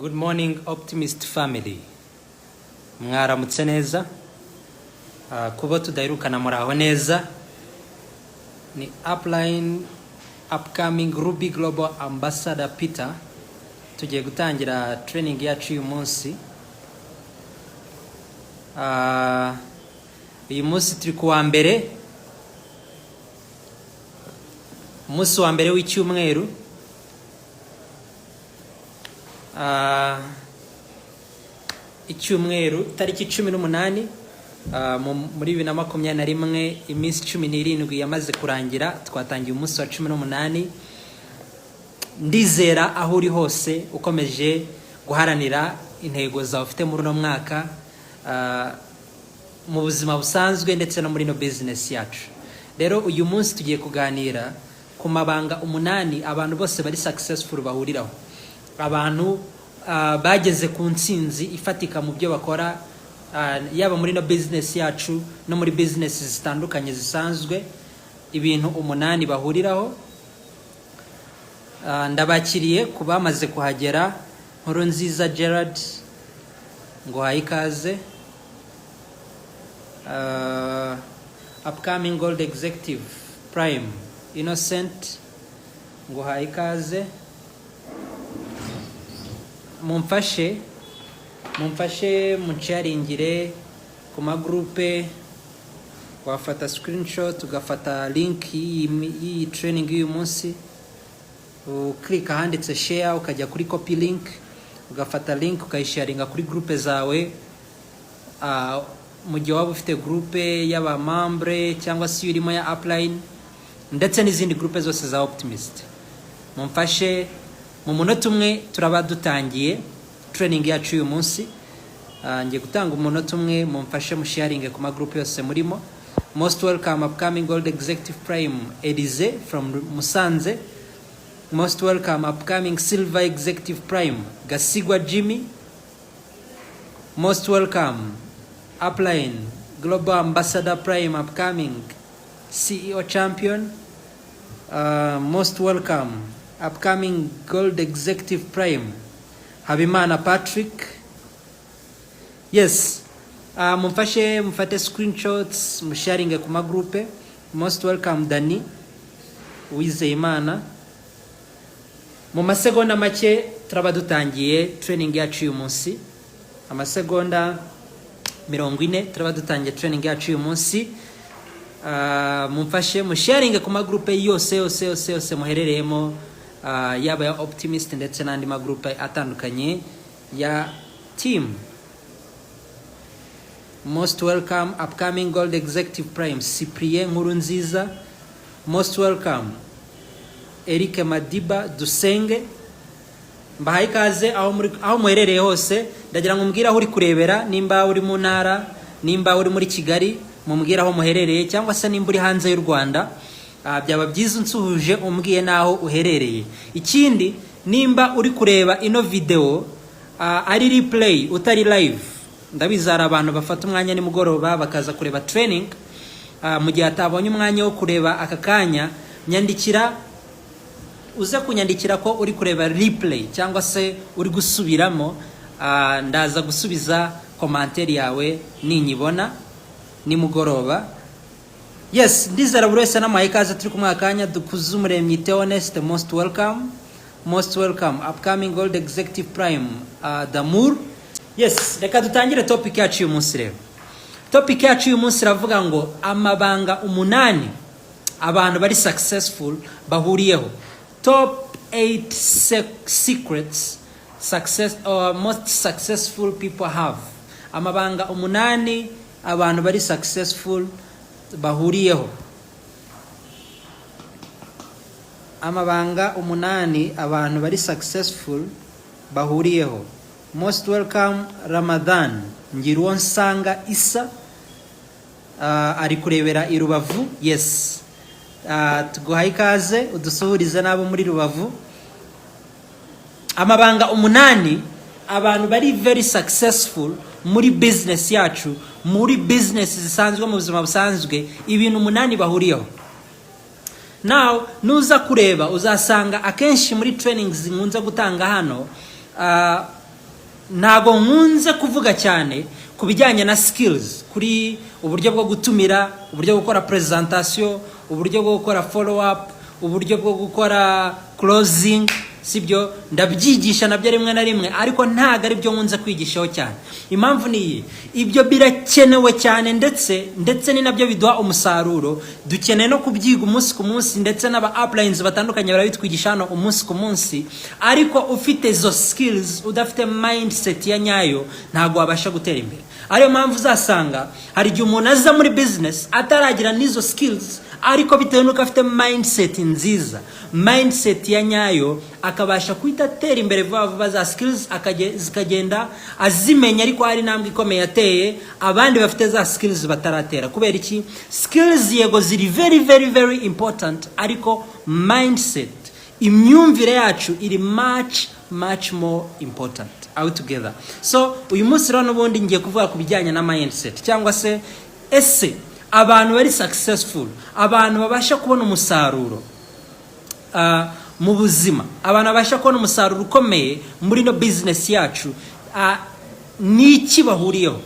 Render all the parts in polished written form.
Good morning, Optimist family. Mwaramutse neza. Kuba tudaherukana, muraho neza. Ni upline upcoming Ruby Global Ambassador Peter. Tugiye gutangira training yacu uyu munsi. Uyu munsi turi kuwa mbere, umunsi wa mbere w'icyumweru. Icyumweru tariki 18 muri 2021, iminsi 17 yamaze kurangira, twatangiye umunsi wa 18. Ndizera aho uri hose ukomeje guharanira intego zawe ufite muri uno mwaka, mu buzima busanzwe ndetse no muri ino business yacu. Rero uyu munsi tugiye kuganira ku mabanga 8 abantu bose bari successful bahuriraho, abantu bageze ku ntsinzi ifatika mu byo bakora, yaba muri ino business yacu no muri business zitandukanye zisanzwe, ibintu 8 bahuriraho. Ndabakiriye ku bamaze kuhagera. Nkuru nziza Gerard, ngo haye ikaze. Upcoming Gold Executive Prime Innocent, ngo haye ikaze. Mumfashe munsharingire ku magroupe. Wafata screenshot, ugafata link y'iyi training y'uyu munsi, uklika ahanditse "share", ukajya kuri "copy link", ugafata link ukayisharinga kuri groupe zawe. Mu gihe waba ufite groupe y'abamembre cyangwa se iyo urimo ya upline ndetse n'izindi groupe zose za Optimist. Mumfashe, mu munota umwe turaba dutangiye training yacu y'uyu munsi. Ngiye gutanga umunota umwe, mumfashe musharinge ku magroupe yose murimo. Most welcome, upcoming Gold Executive Prime Elize from Musanze. Most welcome, upcoming Silver Executive Prime Gasigwa Jimmy. Most welcome, upline Global Ambassador Prime upcoming CEO Champion. Most welcome, upcoming Gold Executive Prime Habimana Patrick. Yes, mumfashe mufate screenshots, musharinge ku magroupe. Most welcome, Dani Uwizeyimana. Mu masegonda make turaba dutangiye training yacu y'uyu munsi. Amasegonda 40 turaba dutangiye training yacu y'uyu munsi. Mumfashe musharinge ku magroupe yose yose yose yose muherereyemo, yaba ya Optimist ndetse n'andi magroupe atandukanye ya team. Most welcome, upcoming Gold Executive Prime Cyprien Nkurunziza. Most welcome, Eric Madiba Dusenge. Mbahaye ikaze aho muri, aho muherereye hose. Ndagira ngo mumbwire aho uri kurebera, nimba uri mu ntara, nimba uri muri Kigali, mumbwire aho muherereye, cyangwa se nimba uri hanze y'u Rwanda. Byaba byiza unsuhuje umbwiye n'aho uherereye. Ikindi, nimba uri kureba ino video ari replay utari live, ndabizi hari abantu bafata umwanya nimugoroba bakaza kureba training, mu gihe atabonye umwanya wo kureba aka kanya, nyandikira, uze kunyandikira ko uri kureba replay cyangwa se uri gusubiramo. Ndaza gusubiza commentaire yawe ninyibona nimugoroba. Yes, ndizera buri wese namuhaye ikaze. Turi kumwe akanya. Dukuze Umuremyi Theoneste, most welcome. Most welcome, upcoming Gold Executive Prime Damur. Yes, reka dutangire topic yacu y'uyu munsi. Rero topic yacu y'uyu munsi iravuga ngo amabanga 8 abantu bari successful bahuriyeho, top 8 secrets success or most successful people have, amabanga 8 abantu bari successful bahuriyeho, amabanga 8 abantu bari successful bahuriyeho. Most welcome, Ramadan Ngiruwo Nsanga Isa, ari kurebera i Rubavu. Yes, tuguhaye ikaze, udusuhurize n'abo muri Rubavu. Amabanga 8 abantu bari very successful muri business yacu, muri business zisanzwe, mu buzima busanzwe, ibintu 8 bahuriyeho. Now nuza kureba uzasanga akenshi muri trainings nkunze gutanga hano, Ntago nkunze kuvuga cyane ku bijyanye na skills, kuri uburyo bwo gutumira, uburyo bwo gukora presentation, uburyo bwo gukora follow up, uburyo bwo gukora closing, sibyo? Ndabyigisha nabyo rimwe na rimwe, ariko ntabwo ari byo nkunze kwigishaho cyane. Impamvu ni iyi: ibyo birakenewe cyane, ndetse ni nabyo biduha umusaruro. Dukeneye no kubyiga umunsi ku munsi, ndetse n'aba uplines batandukanye barabitwigisha hano umunsi ku munsi. Ariko ufite izo skills, udafite mindset ya nyayo, ntabwo wabasha gutera imbere. Ariyo mpamvu uzasanga hari igihe umuntu aza muri business ataragira n'izo skills, ariko bitewe n'uko afite mindset nziza, mindset ya nyayo, akabasha guhita atera imbere vuba vuba. Za skills zikagenda azimenya, ariko hari intambwe ikomeye yateye abandi bafite za skills bataratera. Kubera iki? Skills yego ziri very, very, very important, ariko mindset, imyumvire yacu iri much, much more important. Are we together? So uyu munsi rero n'ubundi ngiye kuvuga ku bijyanye na mindset, cyangwa se ese abantu bari successful, abantu babasha kubona umusaruro mu buzima, abantu babasha kubona umusaruro ukomeye muri ino business yacu, ni iki bahuriyeho?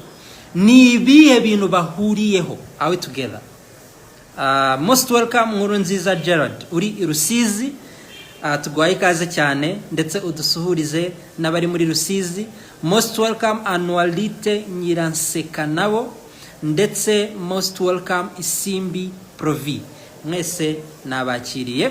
Ni ibihe bintu bahuriyeho? Are we together? Most welcome, Nkuru Nziza Gerard uri i Rusizi. Tuguhaye ikaze cyane, ndetse udusuhurize n'abari muri Rusizi. Most welcome, Anualite Nyiranseka nabo, ndetse most welcome, Isimbi Provi. Mwese nabakiriye.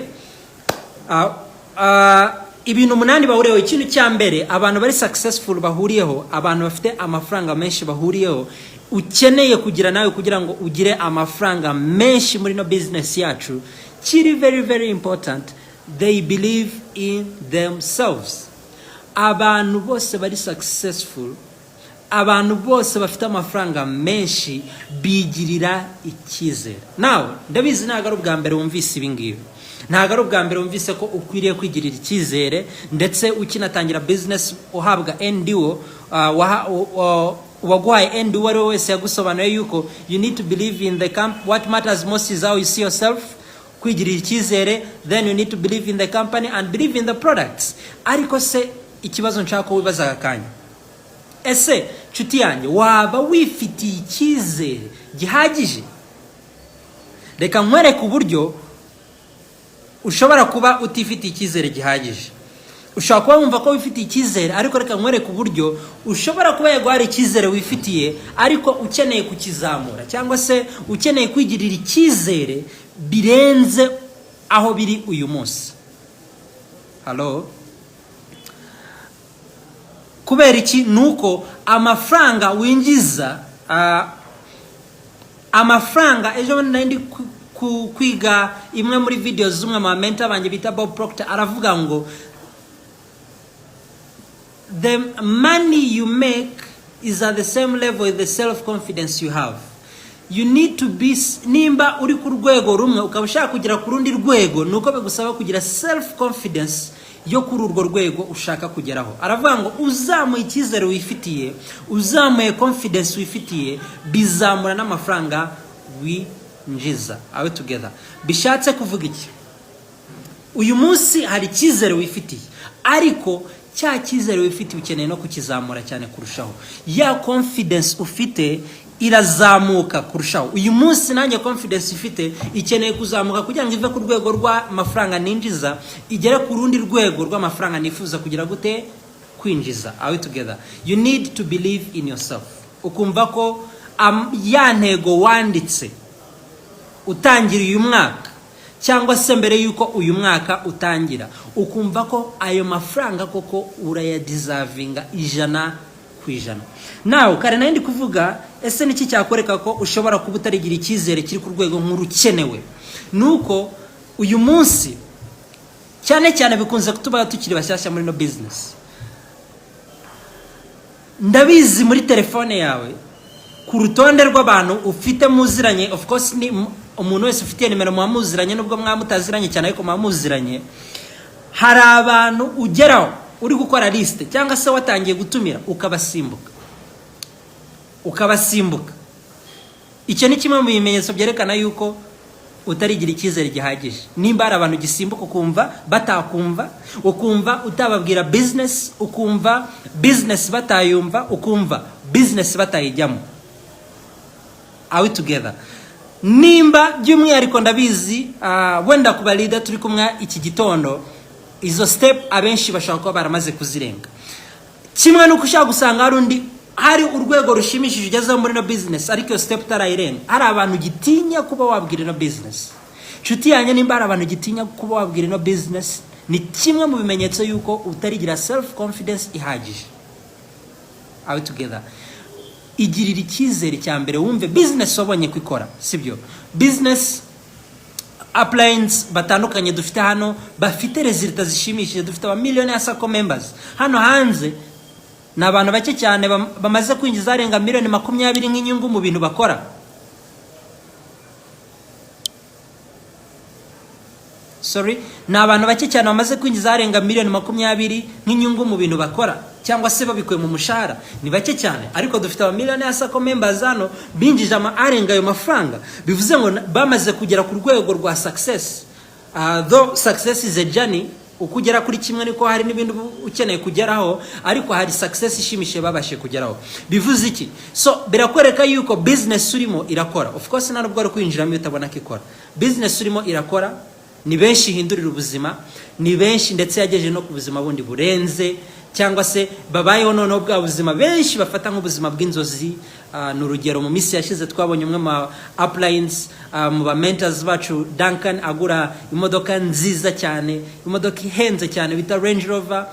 Ibintu umunani bahuriyeho. Ikintu cya mbere abantu bari successful bahuriyeho, abantu bafite amafaranga menshi bahuriyeho, ukeneye kugira nawe kugira ngo ugire amafaranga menshi muri no business yacu, kiri very, very important: they believe in themselves. Abantu bose bari successful, abantu bose bafite amafaranga menshi, bigirira icyizere. Nawe ndabizi ntabwo ari ubwa mbere wumvise ibi ngibi, ntabwo ari ubwa mbere wumvise ko ukwiriye kwigirira icyizere. Ndetse ukinatangira business uhabwa NDO, uwaguhaye NDO uwo ari we wese yagusobanuriye yuko you need to believe in the camp. What matters most is how you see yourself, kwigirira icyizere. Then you need to believe in the company and believe in the products. Ariko se ikibazo nshaka ko wibaza aka kanya: ese nshuti yanjye, waba wifitiye icyizere gihagije? Reka nkwereke uburyo ushobora kuba utifitiye icyizere gihagije. Ushobora kuba wumva ko wifitiye icyizere, ariko reka nkwereke uburyo ushobora kuba yego hari icyizere wifitiye, ariko ukeneye kukizamura, cyangwa se ukeneye kwigirira icyizere birenze aho biri uyu munsi. Hello? Kubera iki? Ni uko amafaranga winjiza, amafaranga, ejo bundi nari ndi kwiga imwe muri videos z'umwe mu mentor banjye bita Bob Proctor, aravuga ngo "The money you make is at the same level with the self confidence you have." You need to be, nimba uri ku rwego rumwe ukaba ushaka kugera ku rundi rwego, ni uko bigusaba kugira self confidence yo kuri urwo rwego ushaka kugeraho. Aravuga ngo uzamuye icyizere wifitiye, uzamuye confidence wifitiye, bizamura n'amafaranga winjiza. Are we together? Bishatse kuvuga iki? Uyu munsi hari icyizere wifitiye, ariko cya cyizere wifitiye ukeneye no kukizamura cyane kurushaho. Ya confidence ufite irazamuka kurushaho. Uyu munsi nanjye confidence ifite ikeneye kuzamuka kugira ngo ive ku rwego rw'amafaranga ninjiza igere ku rundi rwego rw'amafaranga nifuza kugira gute? Kwinjiza. Are we together? You need to believe in yourself, ukumva ko ya ntego wanditse utangira uyu mwaka, cyangwa se mbere y'uko uyu mwaka utangira, ukumva ko ayo mafaranga koko urayadeservinga 100%. Nawe kare nari ndi kuvuga, ese niki cyakwereka ko ushobora kuba utarigira icyizere kiri ku rwego nk'urukenewe? Ni uko uyu munsi, cyane cyane bikunze kutuba tukiri bashyashya muri no business. Ndabizi muri telefone yawe, ku rutonde rw'abantu ufite muziranye, of course ni umuntu wese ufitiye nimero muba muziranye, nubwo mwaba mutaziranye cyane ariko muba muziranye, hari abantu ugeraho uri gukora lisite cyangwa se watangiye gutumira ukabasimbuka, ukabasimbuka. Icyo ni kimwe mu bimenyetso byerekana yuko Utarigira icyizere gihagije, nimba hari abantu gisimbuka ukumva batakumva, ukumva utababwira business, ukumva business batayumva, ukumva business batayijyamo. Are we together? Nimba by'umwihariko ndabizi, wenda ku ba leader turi kumwe iki gitondo, izo step abenshi bashobora kuba baramaze kuzirenga. Kimwe nuko ushobora gusanga hari undi, hari urwego rushimishije ugezeho muri ino business, ariko iyo step utarayirenga. Hari abantu gitinya kuba wabwira ino business. Inshuti yanjye, nimba hari abantu gitinya kuba wabwira ino business, ni kimwe mu bimenyetso y'uko utarigira self confidence ihagije. Are we together? Igirira icyizere cya mbere, wumve business wabonye ko ikora, sibyo? Business uplines batandukanye dufite hano bafite results zishimishije. Dufite aba millionaire circle members hano hanze. Ni abantu bake cyane bamaze kwinjiza arenga miliyoni 20 nk'inyungu mu bintu bakora. Sorry, ni abantu bake cyane bamaze kwinjiza arenga miliyoni 20 nk'inyungu mu bintu bakora, cyangwa se babikuye mu mushahara, ni bake cyane. Ariko dufite aba millionaire circle members hano binjije ama arenga ayo mafaranga. Bivuze ngo bamaze kugera ku rwego rwa success. Though success is a journey, uko ugera kuri kimwe niko hari n'ibindi uba ukeneye kugeraho, ariko hari success ishimishije babashije kugeraho. Bivuze iki? So birakwereka yuko business urimo irakora. Of course, nta nubwo wari kwinjiramo iyo utabona ko ikora. Business urimo irakora, ni benshi ihindurira ubuzima, ni benshi ndetse yagejeje no ku buzima bundi burenze, cyangwa se babayeho noneho bwa buzima benshi bafata nk'ubuzima bw'inzozi. Ni urugero, mu minsi yashize twabonye umwe mu uplines, mu ba mentors bacu, Duncan, agura imodoka nziza cyane, imodoka ihenze cyane bita Range Rover.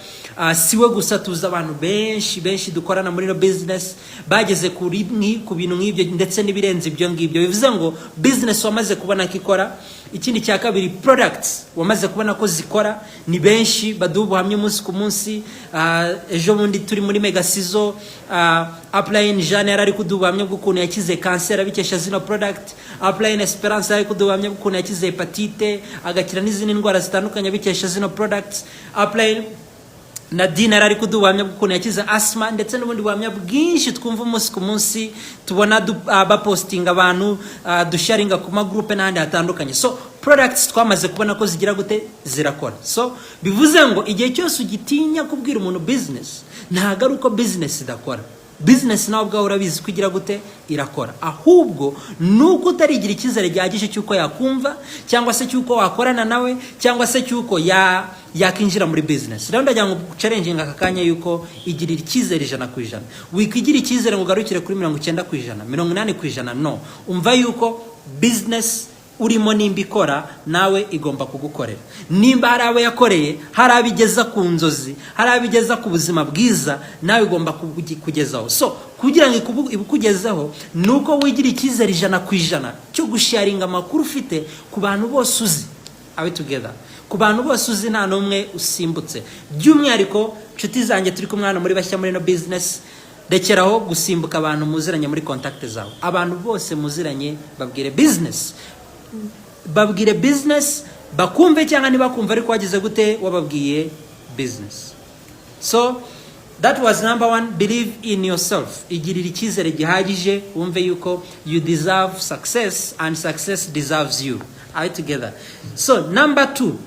Si we gusa, tuzi abantu benshi benshi dukorana muri ino business bageze ku bintu nk'ibyo ndetse n'ibirenze ibyo ngibyo. Bivuze ngo business wamaze kubona ko ikora. Ikindi cya kabiri, products wamaze kubona ko zikora. Ni benshi baduha ubuhamya umunsi ku munsi. Ejo bundi turi muri mega sizo, upline Jeanne yari ari kuduha ubuhamya bw'ukuntu yakize kanseri abikesha zino product. Upline Esperance yari kuduha ubuhamya bw'ukuntu yakize hepatite, agakira n'izindi ndwara zitandukanye abikesha zino products. Upline Nadine yari ari kuduha ubuhamya bw'ukuntu yakize asima, ndetse n'ubundi buhamya bwinshi twumva umunsi ku munsi, tubona bapostinga abantu, dusharinga ku magurupe n'ahandi hatandukanye. So products twamaze kubona ko zigira gute? Zirakora. So bivuze ngo igihe cyose ugitinya kubwira umuntu business, ntabwo ari uko business idakora. Business nawe ubwawe urabizi ko igira gute? Irakora. Ahubwo ni uko utarigira icyizere gihagije cy'uko yakumva, cyangwa se cy'uko wakorana nawe, cyangwa se cy'uko yakinjira muri business. Rero ndagira ngo challenging aka kanya yuko igirira icyizere 100%. Wikwigira icyizere ngo ugarukire kuri 90%, 80%. No umva yuko business urimo nimba ikora, nawe igomba kugukorera. Nimba hari abo yakoreye, hari abo igeza ku nzozi, hari abo igeza ku buzima bwiza, nawe igomba kugezaho. So kugira ngo ibikugezeho ni uko wigira icyizere 100% cyo gusharinga amakuru ufite ku bantu bose uzi. Are we together? Ku bantu bose uzi, nta n'umwe usimbutse. By'umwihariko inshuti zanjye turi kumwe hano muri bashya muri ino business, rekeraho gusimbuka abantu muziranye muri contact zawe. Abantu bose muziranye babwire business, babwire business, bakumve cyangwa ntibakumve, ariko wagize gute? Wababwiye business. So that was number one: believe in yourself. Igirira icyizere gihagije, wumve yuko you deserve success and success deserves you. Are we together? So number two.